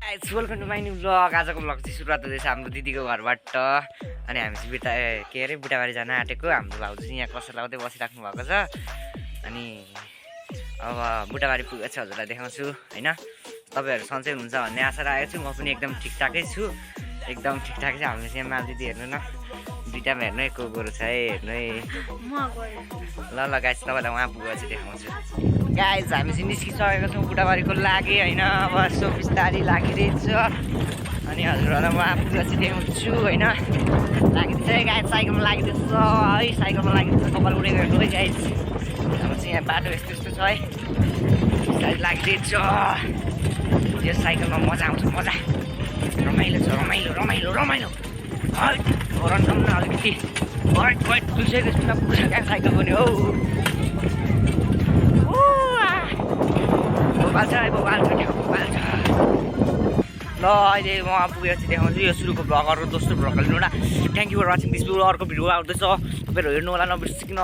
Guys welcome to my new vlog. आजको vlog चाहिँ सुरुवात हुँदैछ हाम्रो दिदीको घरबाट। अनि हामी चाहिँ के अरे बुटाबारी जान आँटेको। हाम्रो भाउजू चाहिँ यहाँ कसर लगाउँदै बसिराख्नु भएको छ। अनि अब बुटाबारी पुगेको छ हजुरलाई देखाउँछु होइन। तपाईँहरू सन्चै हुनुहुन्छ भन्ने आशा राखेको छु। म पनि एकदम ठिकठाकै छु, एकदम ठिकठाकै छ। हामीले चाहिँ माल दिदी हेर्नु न, दुईवटामा हेर्नु है को गोरु छ है, हेर्नु है। ल ल गाइस तपाईँलाई उहाँ पुगेर चाहिँ देखाउँछु। गाइस हामी चाहिँ निस्किसकेको छौँ बुटाबारीको लागि होइन। अब यसो बिस्तारी लागिरहेछ। अनि हजुरहरूलाई म आफूलाई चाहिँ देखाउँछु होइन। लागिदिन्छ है गाइस, साइकलमा लागिदिन्छ है, साइकलमा लागिदिन्छ। कपाल उडेको हेर्नु है गाइस। अब चाहिँ यहाँ बाटो यस्तो यस्तो छ है, बिस्तारी लागिदिन्छ। यो साइकलमा मजा आउँछ, मजा रमाइलो छ, रमाइलो रमाइलो रमाइलो है। हरन न अलिकति वाइट वाइट 200 स्पिडमा पुग्छ क्या साइकल पनि हौ। भोपाल छ है, भोपाल छ क्या, भोपाल छ। ल अहिले म पुगेर चाहिँ देखाउँछु यो सुरुको ब्लग, अर्को दोस्रो ब्लग हेर्नु न। Thank you for watching this video. अर्को भिडियो आउँदैछ, तपाईँहरू हेर्नु होला नबिर्सिकन।